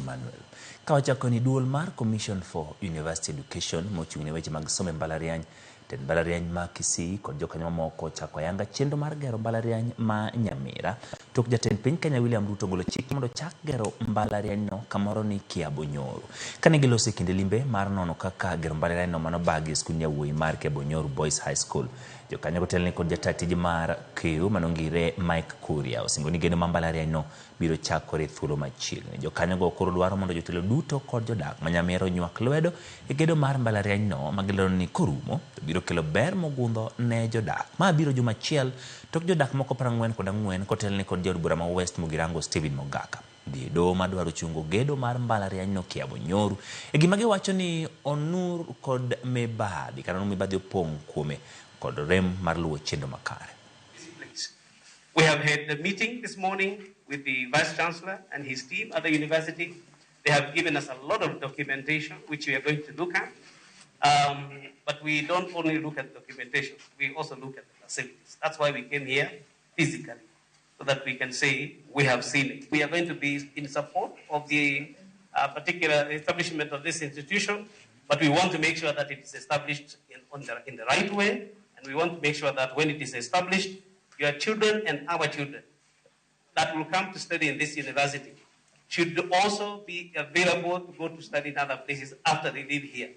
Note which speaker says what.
Speaker 1: Emmanuel. Ka wachako ni duol mar Commission for University Education mochung' ne weche mag somo e mbalariany, tend mbalariany ma Kisii kod jokanyo mamoko ochako ayanga chenro mar gero mbalariany ma Nyamira tok jatend piny Kenya William Ruto golo chik mondo chak gero mbalarianyno kamoro ni Kiabonyoru. Kane giloso e kinde limbe mar nono kaka gero mbalarianyno manobagi e skund yawuoyi mar Kiabonyoru Boys High School, jokanyo kotelni kod jata tije mar KU manongire Mike Kuria osingo ni gedo ma mbalarianyno biro chakore thuolo machiegni. Jokanyogo koro dwaro mondo jotelo duto kod jodak ma Nyamira onywak lwedo e gedo mar mbalarianyno ma gilero ni korumo to biro kelo ber mogundho ne jodak. Ma biro juma achiel tok jodak moko 44 kotelni kod jaod bura ma West Mugirango Stephen Mogaka dhi e doho madwaro chungo gedo mar mbalarianyno Kiabonyoru e gima giwacho ni onur kod mibadhi kata mibadhi opong' kuome kod rem mar luwo chenro makare.
Speaker 2: We have had the meeting this morning with the Vice Chancellor and his team at the university. They have given us a lot of documentation, which we are going to look at. But we don't only look at documentation, we also look at the facilities. That's why we came here physically, so that we can say we have seen it. We are going to be in support of the particular establishment of this institution, but we want to make sure that it is established in the right way, and we want to make sure that when it is established, your children and our children that will come to study in this university should also be available to go to study in other places after they leave here.